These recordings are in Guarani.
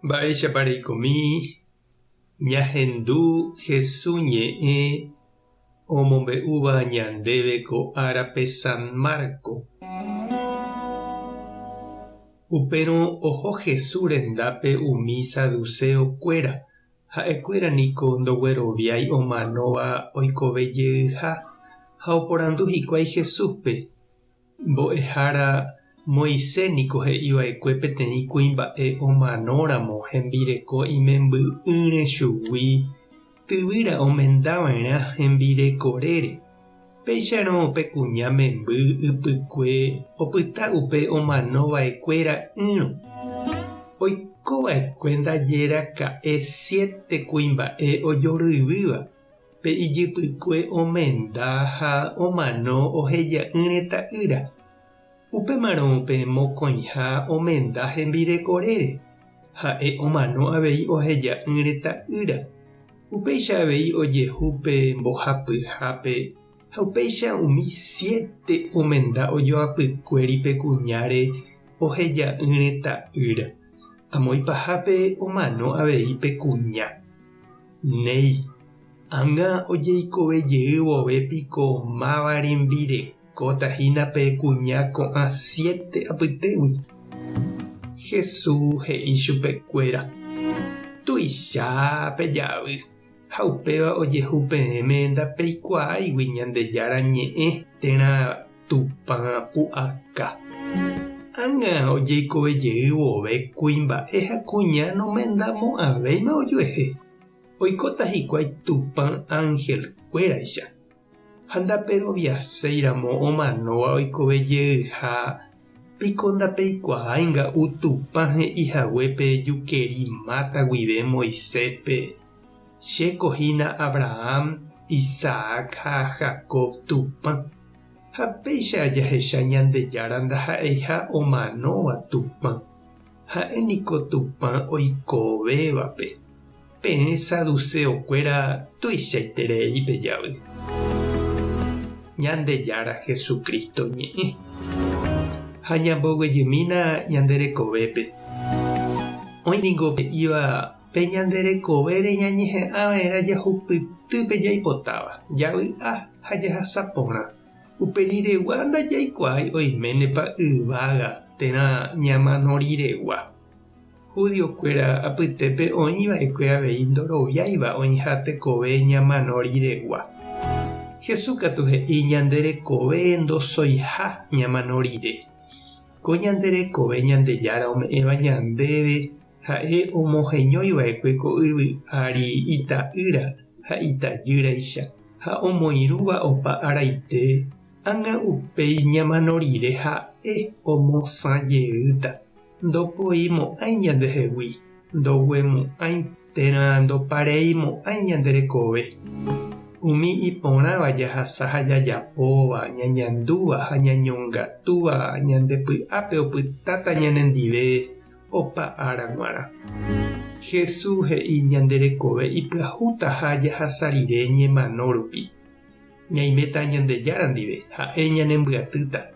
Mba'éichapa reikomi ñahendu Hesu ñe'ẽ omombe'úva ñandéve ko árape San Marco? Upérõ oho Hesu rendápe umi saduceo kuéra, ha'ekuéra niko ndogueroviái omanóva oikove jeyha, ha oporandu hikuái Jesúspe, Mbo'ehára Moisés niko he'i va'ekue peteĩ kuimba'e omanóramo hembireko imemby'ỹre chugui tyvýra omenda va'erã hembirekorére. Péicharõ pe kuña memby ypykue opyta upe omano va'ekue ra'ỹrõ. Oiko va'ekue ndaje raka'e siete kuimba'e ojoryvýva. Pe ijypykue omenda ha omano oheja'ỹre ta'ýra. Upémarõ pe mokõiha omenda hembirekorére, ha'e omano avei oheja'ỹre ta'ýra. Upéicha avei ojehu pe mbohapyhápe ha upéicha umi siete omenda ojoapykuéri pe kuñáre oheja'ỹre ta'ýra. Amo ipahápe omano avei pe kuña. Néi, ág̃a ojeikove jey vove piko máva rembirekóta hína pe kuña ko'ã siete apytégui? Jesús he'i chupekuéra, Tuicha pejavy, ha upéva ojehu peẽme ndapeikuaáigui Ñandejára Ñe'ẽ térã Tupã pu'aka. Ág̃a ojeikove jey vove kuimba'e ha kuña nomendamo'ãvéima ojuehe, oikóta hikuái Tupã ánhel-kuéraicha. Ha ndaperoviaséiramo omanóva oikove jeyha, piko ndapeikuaái nga'u Tupã he'i hague pe jukeri máta guive Moisés-pe, Chéko hína Abraham, Isaac ha Jacob Tupã. Ha péicha jahecha Ñandejára ndaha'eiha omanóva Tupã, ha'e niko Tupã oikovévape. Peẽ saduceo-kuéra tuichaiterei pejavy. Ñandejára Jesucristo ñe'ẽ. Ha ñamboguejymína ñande rekovépe. Oĩ ningo he'íva pe ñande rekovére ñañeha'ãva'erã jahupyty pe jaipotáva, javy'a ha jahasa porã. Upe riregua ndajaikuaái oiménepa yvága térã ñamano riregua. Judiokuéra apytépe oĩ va'ekue avei ndoroviáiva oĩha tekove ñamano riregua. Jesús katu he'i ñande rekove ndosoiha ñamano rire. Ko ñande rekove Ñandejára ome'ẽva ñandéve ha'e omoheñói va'ekue ko yvy ári ita'ýra ha itajýraicha ha omoirũva opa araite, ág̃a upéi ñamano rire ha'e omosã jeýta. Ndopoimo'ãi ñandehegui, ndoguemo'ãi térã ndopareimo'ãi ñande rekove. Umi iporãva jahasa ha jajapóva, ñañandúva ha ñañongatúva ñande py'ápe opytáta ñanendive opa ára g̃uarã. Jesús he'i ñande rekove ipyahútaha jahasa rire ñemano rupi. Ñaiméta Ñandejára ndive, ha'e ñanembyatýta.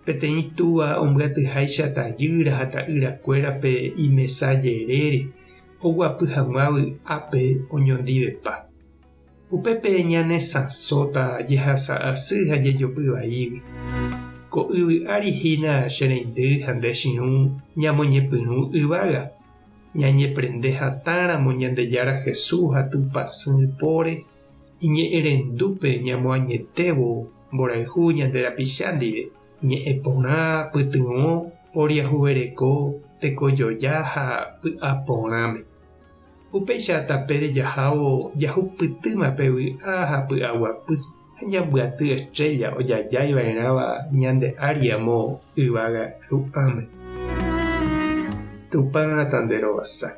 Peteĩ túva ombyatyháicha tajýra ha ta'yrakuérape imesa jerére oguapy hag̃ua vy'ápe oñondivepa. Upépe ñanesãsóta jehasa asy ha jejopy vaígui. Ko yvy ári hína che reindy ha nde chirũ ñamoñepyrũ yvága, ñañeprende hatãramo Ñandejára Jesús ha Tupãsy póre, Iñe'ẽrendúpe ñamoañetévo mborayhu ñande rapicha ndive, ñe'ẽ porã, pytyvõ, poriahuvereko, tekojoja ha py'aporãme. Upéicha tapére jahávo jahupytýma pe vy'a ha py'aguapy ha ñambyaty estrella ojajái va'erãva ñande ári amo yvága ru'ãme. Tupã tanderovasa.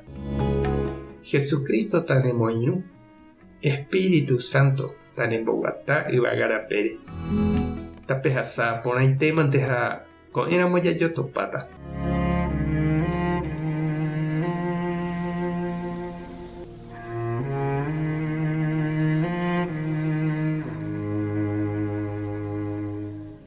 Jesucristo tanemoirũ. Espíritu Santo tanemboguata yvága rapére. Tapehasa porãitémante ha ko'ẽramo jajotopáta.